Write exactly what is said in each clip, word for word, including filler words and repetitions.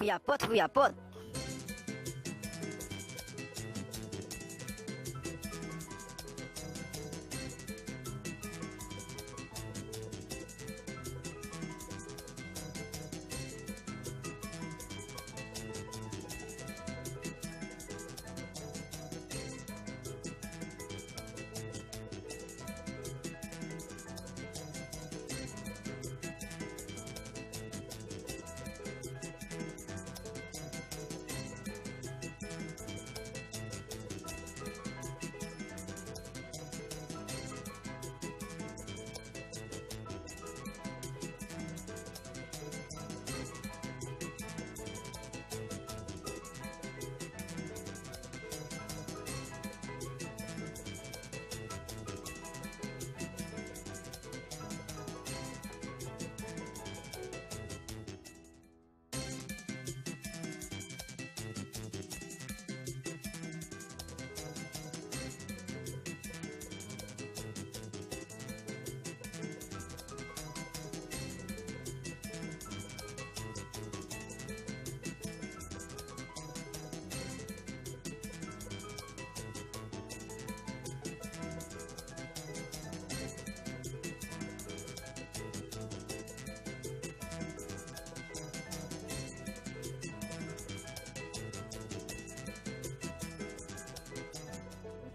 Fouye pòt, fouye pòt.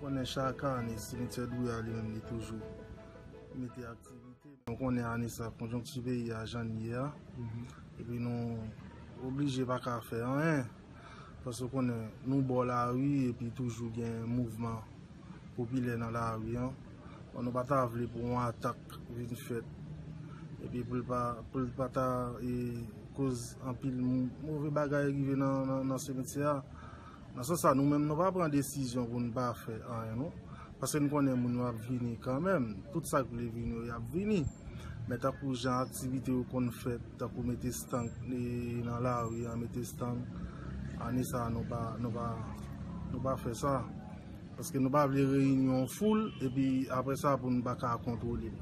Nou konnen chak ane, simityè Dwouya li menm li toujou mete aktivite. Nou konnen ane sa, konjonkti peyi a jan l ye a. Epi nou oblije pa ka fè anyen. Paske w konnen, nou bò lari, epi toujou gen mouvman popilè nan lari an. Bon, nou pa ta vle pou yon atak vin fèt. Epi pou l pa, pou l pa ta, e, koz anpil mou-, move bagay rive nan, nan, nan simityè a. Nan sans sa, nou menm, nou pa pran desizyon pou n pa fè anyen, non. Paske n konnen moun yo ap vini kanmenm. Tout sa k vle vini yo, y ap vini. Men tankou jan aktivite yo konn fèt, tankou mete estank, e, nan lari an, mete estank, ane sa a, nou pa, nou pa, nou pa fè sa. Paske nou pa vle reyini yon foul, epi apre sa, pou nou pa ka kontwole l.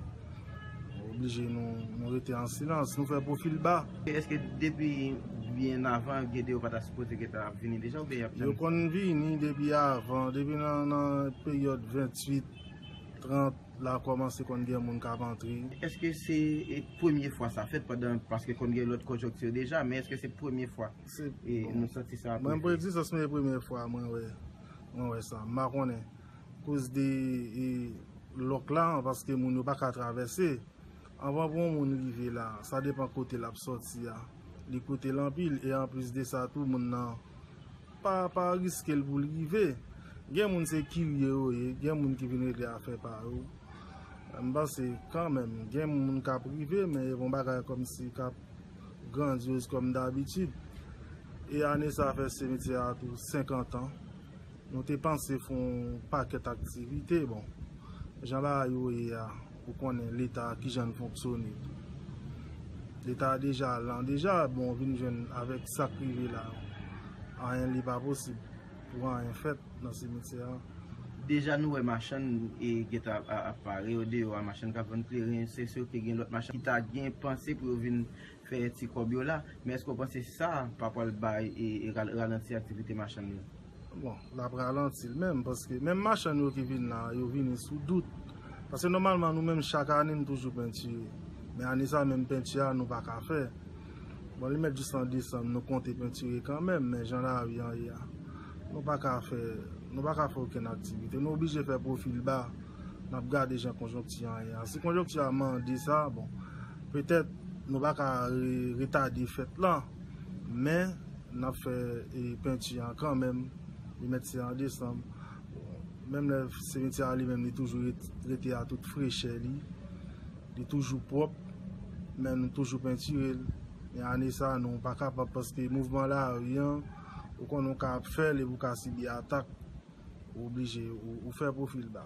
Oblije nou, nou rete an silans, nou fè pwofil ba. Èske depi byen avan, Gede yo pa ta sipoze gentan ap vini deja, oubyen y ap tann? Yo konn vini depi avan, depi nan, nan peryòd venntuit, trant, la kòmanse konn gen moun k ap antre. Èske se, e, premye fwa sa fèt pandan, paske konn gen lòt konjonkti deja, men èske se premye fwa, e, nou santi sa? Mwen, pou egzistans mwen, e premye fwa mwen wè, mwen wè sa. M pa konnen. Koz de, e, lòk la, paske moun yo pa ka travèse. Anvan pou yon moun rive la, sa depann kote l ap sòti a. Li koute l anpil, e anplis de sa tou, moun nan pa, pa riske l pou l rive. Gen moun se kirye yo ye, gen moun ki vin regle afè pa yo. M panse kanmenm, gen moun k ap rive, men e yon bagay kòmsi k ap grandyoz kòm dabitid. E ane sa fè simityè a tou senkant an. Nou te panse fè yon pakèt aktivite, bon, jan bagay yo ye a, ou konnen Leta kijan l fonksyone. Leta deja lan deja, bon, vin jwenn avèk sa k rive la. Anyen li pa posib pou anyen fèt nan simityè a. Deja nou wè machann e gentan ap, ap, ap pare yo deyò a, machann k ap vann kleren, se si ke gen lòt machann ki ta gen panse pou yo vin fè ti kòb yo la, men èske w panse sa pa pral bay e, e ral-, ralanti aktivite machann yo? Bon, l ap ralanti l menm, paske menm machann yo ki vin la, yo vini sou dout. Paske nòmalman, nou menm chak ane, nou toujou pentire. Men ane sa, menm penti a, nou pa ka fè. Bon, li mèt jis an desanm, nou konte pentire kanmenm, men jan lari an ye a, nou pa ka fè, nou pa ka fè okenn aktivite. Nou oblije fè pwofil ba, n ap gade jan konjonkti an ye a. Si konjonkti a mande sa, bon, petèt nou pa ka re-, retade fèt lan, men n ap fè, e, penti an kanmenm, li mèt se an desanm. Menm lè simityè a li menm, li toujou ret-, rete a tout frechè li, li toujou pwòp, men nou toujou pentire l. Men ane sa, nou pa kapab paske mouvman lari an, ou konnen w ka ap fè l epi w ka sibi atak, ou oblije, ou, ou fè pwofil ba.